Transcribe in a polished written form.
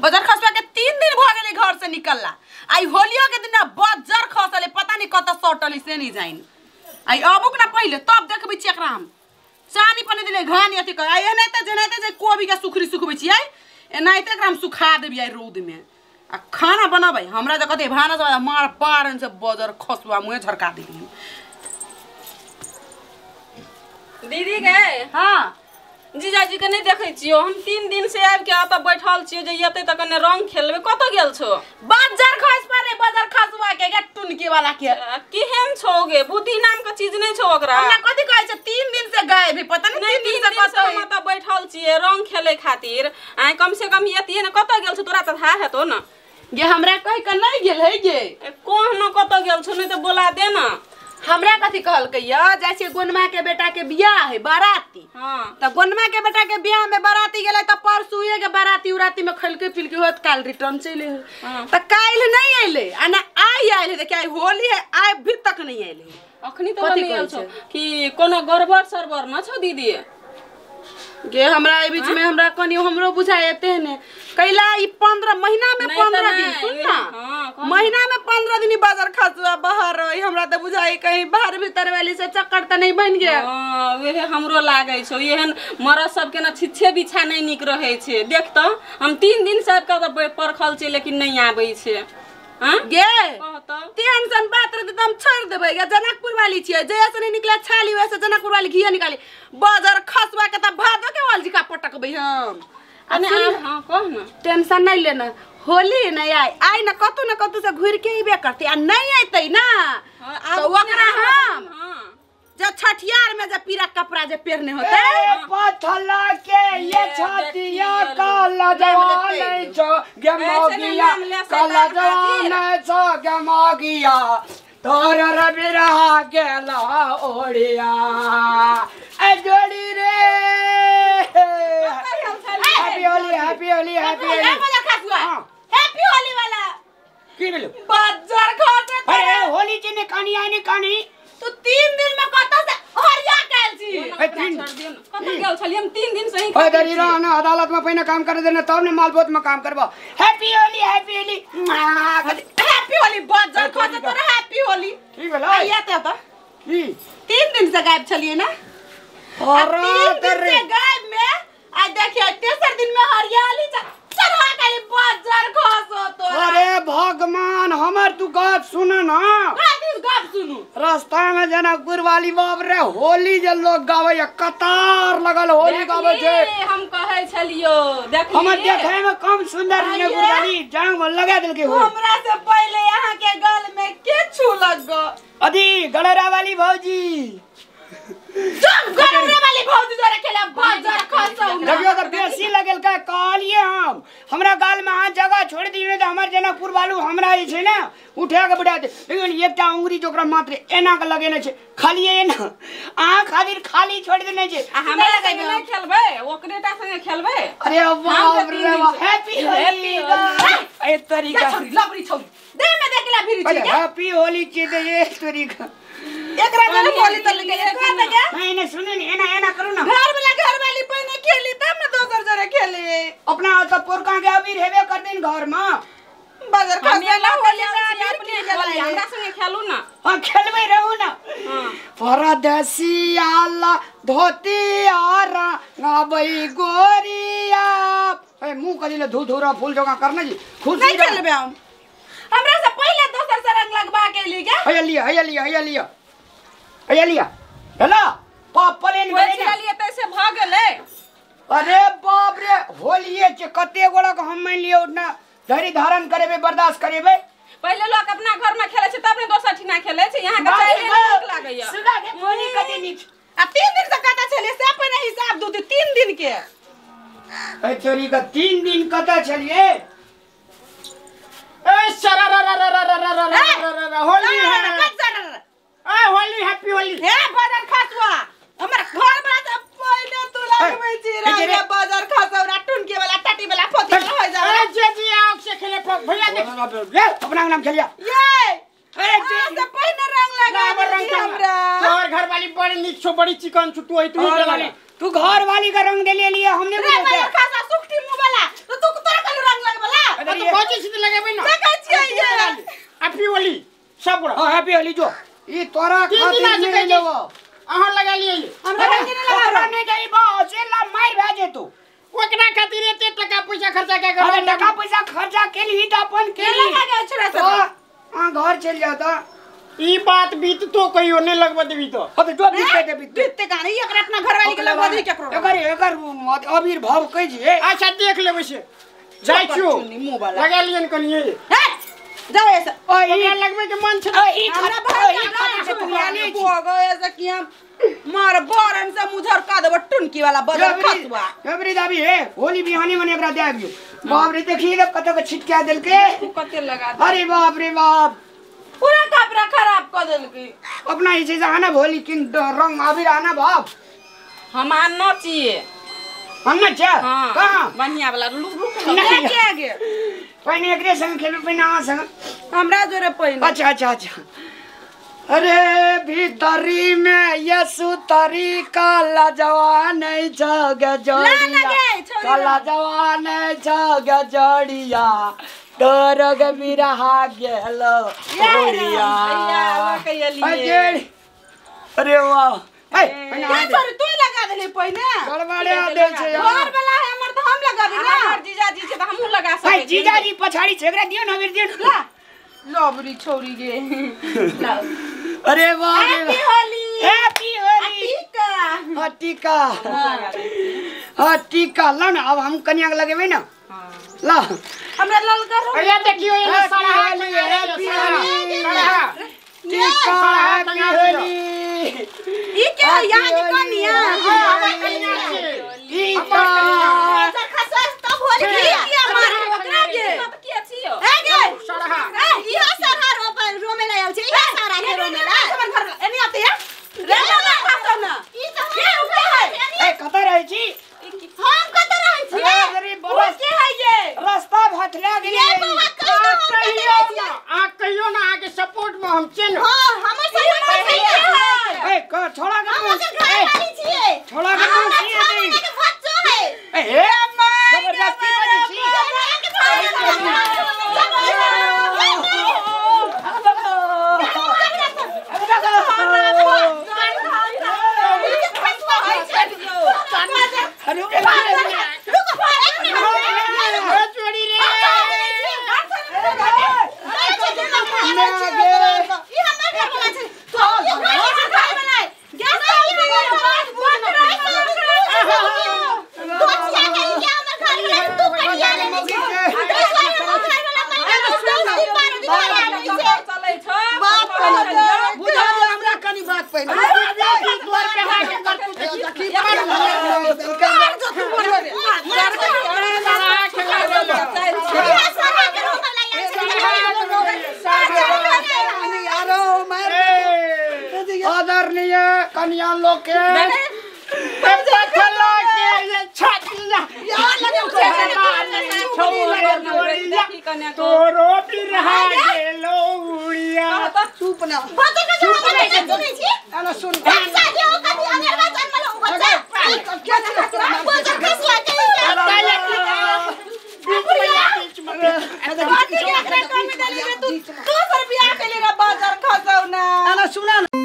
बजर खसवा के 3 दिन भ गेलै घर से निकलला। आई होलियो के दिन बजर खसले पता नहीं कत सटली से नहीं जाइन। आई अबुक ना पहिले तब देखबै छी एकरा हम। चानी पने दिले घानी अथि कर आई एनाहिते जेनाहिते जे कोबी के सुखरी सुखबै छी आई एनाहिते एकरा हम सुखा देबी आई रौद में। आ खाना बनाबै हमरा त कते भानस मार पारन से बजर खसुआ मुहे झरका देली। दीदी गे हां जीजाजी के नहीं देखै छियो हम 3 दिन से आबि के एतऽ बैठल छियो जे एतै त कने रंग खेलबै। कतऽ गेल छो? बाजार खस पड़े बाजार खसुआ के गे टुनकी वाला के केहन छौ गे? बुद्धि नाम के चीज नहीं छौ ओकरा। हमरा कथि कहै छै 3 दिन से गायब है पता नहीं 3 दिन से कतऽ हम एतऽ बैठल छियै रंग खेलै खातिर। आइ कम से कम एतिए ने कतऽ गेल छौ? तोरा त थाह हेतौ न गे। हमरा कहि के नहीं गेल है गे। कोन कतऽ गेल छौ? नहीं त बोला दे न। हमरा कथी कहलकै या जाइ छै गोनमा के बेटा के बियाह है बाराती। हां त गोनमा के बेटा के बियाह में बाराती गेलै त परसुए के बाराती उराती में खलके पिलके होत काल रिटर्न चले। त काल नहीं आइले आ ना आइ आइले। देखि आइ होली है आइ भी तक नहीं आइले। अखनी त नहीं आइल छौ कि कोनो गड़बड़ सरबड़ न छौ दीदी गे? हमरा एहि बीच में हमरा कनी हमरो बुझाएते ने कैला ई 15 महीना में 15 दिन सुन ना महीना में 15 दिन बाजार खसुआ बाहर रही। हमरा त बुझाई कहीं बाहर भीतर वाली से चक्कर त नहीं बन गया। हां वेहे हमरो लागै छौ। एहन मरद सब के न छिछे बिछा नहीं निक रहै छै। देख त हम 3 दिन से आबि के परखल छै लेकिन नहीं आबै छै। हां गे तेहन सन बात रहतै त हम छोड़ देबै गे। जनकपुर वाली छियै जहिया से नहीं निकला छाली वैसे जनकपुर वाली घिया निकाली बाजार खसुआ के त भादो के वाल जी का पटकबै हम। अने हां कह न टेंशन नहीं लेना। होली नहीं आई आई ना कतौ न कतौ से घुर के अइबे करतै आ नहीं अइतै ना त ओकरा हम जब छठियार में जब पीरा कपड़ा जे पहिरने होतै पथला के ये छतिया काला जवान छो गे मौगिया काला जवान छो गे मौगिया तोर रबिरा गेला ओड़िया ए जोड़ी रे। Happy Holi happy Holi happy Holi. Happy Holi वाला की भेलो बाजार खसे? अरे होली के ने कानी आने कानी तू 3 दिन में कत से हरिया कैल छी? कत गेल छली हम 3 दिन से ही। ओए दरी ना अदालत में पहिने काम कर देना तब ने मालपोत में काम करबो। Happy Holi happy Holi happy Holi बाजार खसे तोरा हैप्पी होली ठीक भेलो। आइया त की 3 दिन से गायब छलिए ना? अरे 3 दिन से गायब में आ देखिए तेसर दिन में हरियाली चढ़ा के बाजार खसो तोरा। अरे भगवान हमर तू गप सुन ना। गप सुनू। रास्ता में जनकपुर वाली बाप रे होली जे लोग गावे कतार लगल होली गावे छै। हम कहै छलियो देख हमर देखे में कम सुंदर जनकपुर वाली जांग में लगा देलके हो। हमरा से पहले यहां के गल में के छू लग गो? अदी गड़रा वाली भौजी। चुप गड़रा वाली भौजी जोरे खेला बाजार खसौ ना। देखियो त बेसी लगल का कहलिए हम हमरा गाल में हाथ जगह छोड़ दिए त हमर जनकपुर वालू हमरा जे छै ना उठा के बैठा दे। लेकिन एकटा उंगरी जोकरा मात्र एना के लगेने छै खाली एना आ खातिर खाली छोड़ देने छै। आ हमरा संगे नहीं खेलबै ओकरे टा संगे खेलबै। अरे बाप रे हैप्पी होली ए तरीका छोड़ी लबरी छोड़ी दे में देखला फिर छी के हैप्पी होली के दे ए तरीका एकरा जने होली त लगे एकरा त के नहीं नहीं सुन नहीं एना एना करू ना। घर वाला घर वाली पहिने खेली तब ना दोसर जरे खेली। अपना त पोरका के अबीर हेबे कर दिन घर में बाजार खसला होली में अबीर के होली हमरा संगे खेलू ना। हां खेलबै रहू ना। परदेसिया ला धोती आरा गाबै गोरिया ए मुंह करिले धू धूरा फूल जोगा करना जी खुशी नहीं खेलबे हम। हमरा से पहले दोसर से रंग लगवा के ली के हैया लिया हैया लिया हैया लिया हैया लिया हेला पाप प्लेन गेलै ना लिए त ऐसे भ गेलै। अरे बाप रे होलिए के कते गोड़ा के हम मान लियो ना धैर्य धारण करेबे बर्दाश्त करेबे। पहले लोग अपना घर में खेले छै तब ने दोसर ठिना खेले छै। यहां के चाहे नीक लागैया सुगा के होली कते नीक। आ 3 दिन से कता छलिए से पहिने हिसाब दू 3 दिन के। ए चोरी का 3 दिन कता छलिए? ए सरा रा रा रा रा रा रा रा होली है ए होली हैप्पी होली। हे बाजार खसुआ हमर घर वाला से पहले तू लगबै छी रे बाजार खसौरा टुनके वाला टाटी वाला फोती वाला हो जा। अरे जे जी आंख से खेले भैया देख ले अपना नाम खेलिया ये। अरे जे से पहले रंग लगा हमरा। तोहर घर वाली बड़ी नीक छो बड़ी चिकन छुटू है तू वाली तू घर वाली का रंग दे लिए हमने रे बाजार खसुआ सुखटी मुंह वाला तो तू तोरा कल रंग लगबला। तो बजे छी त लगेबै ना देखै छियै ये हैप्पी होली सब गोरा। हां हैप्पी होली जो ई तोरा खातिर नहीं लेबो अहाँ लगा लियै हमरा नहीं लगा नहीं जाई बा से ला मार भए जेतौ ओकरा खातिर एते टका पैसा खर्चा के कर। अरे टका पैसा खर्चा केली त अपन केली लगा गए छोरा सब हां घर चल जाता ई बात बीत तो कहियो नहीं लगवा देबी तो। अब जो बीत दे बीत बीतते का नहीं एकरा अपना घरवाली के लगवा दे केकरो एकर एकर अबीर भाव कहि जे। अच्छा देख लेबै से जाय छियो लगा लियन कनिए हे जाओ ऐसा ओकरा लगबै के मन छै ई हमरा खातिर से तू आले हो गए ऐसा कि हम मार बरन से मुझर का देब टुनकी वाला बदर खसवा अबरी दाबी हे होली बिहानी मने एकरा दे आबियो। बाप रे देखिए त कत के छिटका देलके कते लगा दे। अरे बाप रे बाप पूरा कपड़ा खराब कर देलकी। अपना ही चीज आना होली किन रंग अबीर आना बाप हम आना चाहिए हम ना चा कहां बढ़िया वाला लुक लुक नहीं के आगे पहिने एकरे संग खेलबे पहिने अहाँ संग हमरा जोरे पहिने। अच्छा अच्छा अच्छा अरे भीतरी में यसु तरी काला जवान जग जड़िया काला जवान जग जड़िया तोरग बिरहा गेलो ओरिया। अरे वाह ए पहिने तू लगा देली पहिने गड़बड़े दे छै घर वाला है हमर त हम लगा देली ना। हमर जीजाजी छै त हमहु लगा सकै छी। जीजाजी पछाड़ी छै एकरा दियो न अबीर दियो ला लबरी छोरी गे। अरे वाह हैप्पी होली हैप्पी होली टीका हां टीका हां टीका ला ना अब हम कन्या के लगेबै ना ला हमरा ललका अरे देखियो ये सारा हैप्पी होली टीका हैप्पी होली ई के है यहाँ के कन्या टीका तब होली के मार ओकरा के के छियो ए गे सरहा ए इहो सरहा रोमेला आयल छै इहो सरहा के रोमेला हमर घर एनी आते या रे ना खासो ना ई त के उठे है ए कत रहै छी हम कत रहै छी अरे बड़ा के है ये रास्ता भटला गेलै ये बाबा कहियो ना आ कहियो ना आके सपोर्ट में हम छियै ना। हां हमर सपोर्ट में छियै ए क छोड़ा के हम ओकर घर वाली छियै छोड़ा के छियै के बच्चो है ए हे जबरदस्ती बजै छी। आदरणीय कन्या लोग के तोरो बिरहा गेलो उड़िया चुप ना सुन तू 200 रुपया के लिए बाजार खसौ ना सुना।